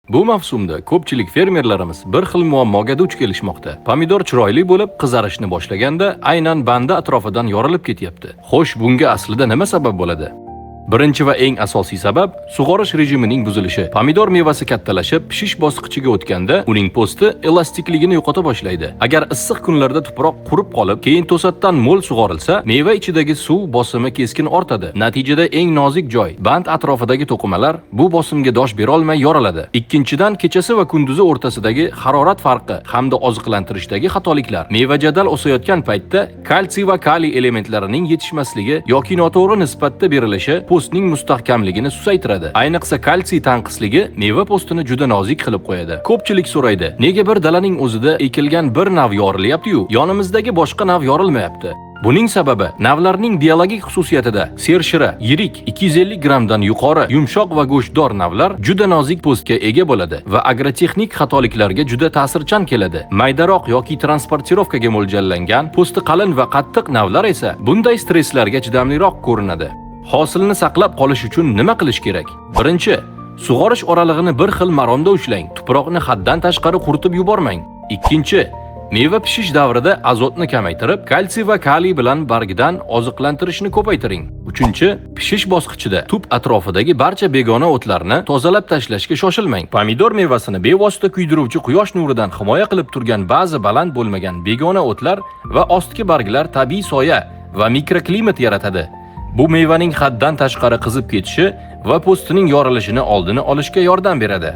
Bu mavsumda ko'pchilik fermerlarimiz bir xil muammoga duch kelishmoqda. Pomidor chiroyli bo'lib qizarishni boshlaganda aynan bandi atrofidan yorilib ketyapti. Xo'sh, bunga aslida nima sabab bo'ladi? Birinchi va eng asosiy sabab sug'orish rejimining buzilishi. Pomidor mevasi kattalashib, pishish bosqichiga o'tganda uning po'sti elastikligini yo'qota boshlaydi. Agar issiq kunlarda tuproq qurib qolib, keyin to'satdan mo'l sug'orilsa, meva ichidagi suv bosimi keskin ortadi. Natijada eng nozik joy, band atrofidagi to'qimalar bu bosimga dosh berolmay yoriladi. Ikkinchidan, kechasi va kunduzi o'rtasidagi harorat farqi hamda oziqlantirishdagi xatoliklar. Meva jadal o'sayotgan paytda kalsiy va kaliy elementlarining yetishmasligi yoki noto'g'ri nisbatda berilishi po'stning mustahkamligini susaytiradi. Ayniqsa kalsiy tanqisligi meva po'stini juda nozik qilib qo'yadi. Ko'pchilik so'raydi, nega bir dalaning o'zida ekilgan bir nav yorilyapti-yu, yonimizdagi boshqa nav yorilmayapti? Buning sababi navlarning biologik xususiyatida. Sershira, yirik, 250 grammdan yuqori, yumshoq va go'shtdor navlar juda nozik po'stga ega bo'ladi va agrotexnik xatoliklarga juda ta'sirchan keladi. Maydaroq yoki transportirovkaga mo'ljallangan, po'sti qalin va qattiq navlar esa bunday stresslarga chidamliroq ko'rinadi. Hosilni saqlab qolish uchun nima qilish kerak? Birinchi, sug'orish oralig'ini bir xil maromda ushlang. Tuproqni haddan tashqari quritib yubormang. Ikkinchi, meva pishish davrida azotni kamaytirib, kalsiy va kaliy bilan bargdan oziqlantirishni ko'paytiring. Uchinchi, pishish bosqichida tub atrofidagi barcha begona o'tlarni tozalab tashlashga shoshilmang. Pomidor mevasini bevosita kuydiruvchi quyosh nuridan himoya qilib turgan ba'zi baland bo'lmagan begona o'tlar va ostki barglar tabiiy soya va mikroklimat yaratadi. Bu mevaning haddan tashqari qizib ketishi va po'stining yorilishini oldini olishga yordam beradi.